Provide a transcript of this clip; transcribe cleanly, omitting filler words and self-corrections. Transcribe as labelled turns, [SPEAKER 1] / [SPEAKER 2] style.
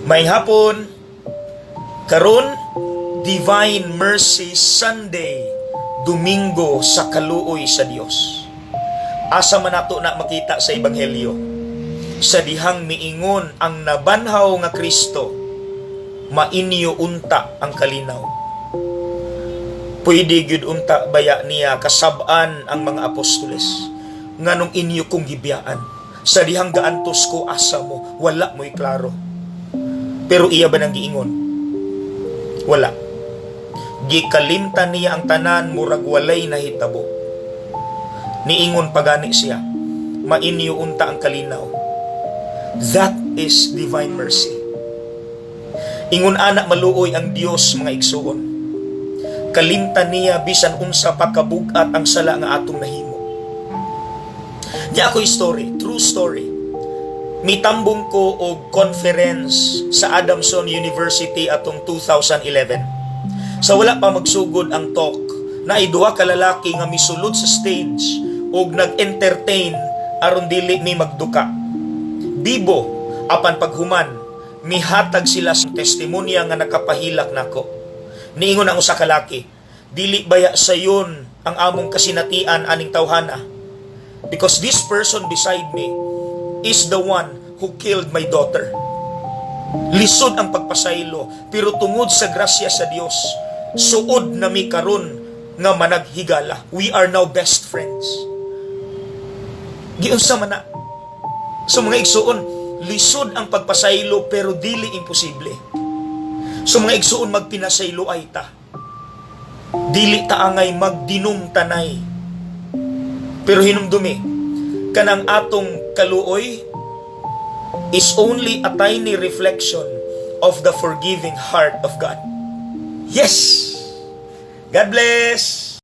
[SPEAKER 1] Maayong hapon, karon, Divine Mercy Sunday, Domingo sa kaluoy sa Dios. Asa man nato na makita sa Ebanghelyo? Sa dihang miingon ang nabanhaw nga Kristo, "Mainyo unta ang kalinaw." Pwede gyud unta baya niya kasab-an ang mga apostoles, "Nganong inyo kong gibiyaan? Sa dihang gaantos ko, asa mo? Wala mo'y klaro." Pero iya ba nang giingon? Wala. Gikalimtan niya ang tanan, murag walay nahitabo. Niingon pa gani siya, "Mainyo unta ang kalinaw." That is divine mercy. Ingon ana maluoy ang Dios, mga igsuon. Kalimtan niya bisan unsa pa kabugat ang sala nga atong nahimo. Nya ako story, true story. Mitambong ko og conference sa Adamson University atong 2011. Sa wala pa magsugod ang talk, naay duha ka lalaki nga misulod sa stage og nag-entertain aron dili mi magduka. Bibo, apan paghuman, mihatag sila sa testimonya nga nakapahilak nako. Niingon ang usa ka laki, "Dili baya sayon ang among kasinatian aning tawhana? Because this person beside me is the one who killed my daughter. Lisod ang pagpasaylo, pero tungod sa grasya sa Dios, suod na mi karon nga managhigala. We are now best friends." Giunsa man na? So mga igsuon, lisod ang pagpasaylo pero dili imposible. So mga igsuon, magpinasaylo ay ta. Dili ta angay magdinumtanay. Pero hinumdumi, kanang atong kaluoy is only a tiny reflection of the forgiving heart of God. Yes! God bless!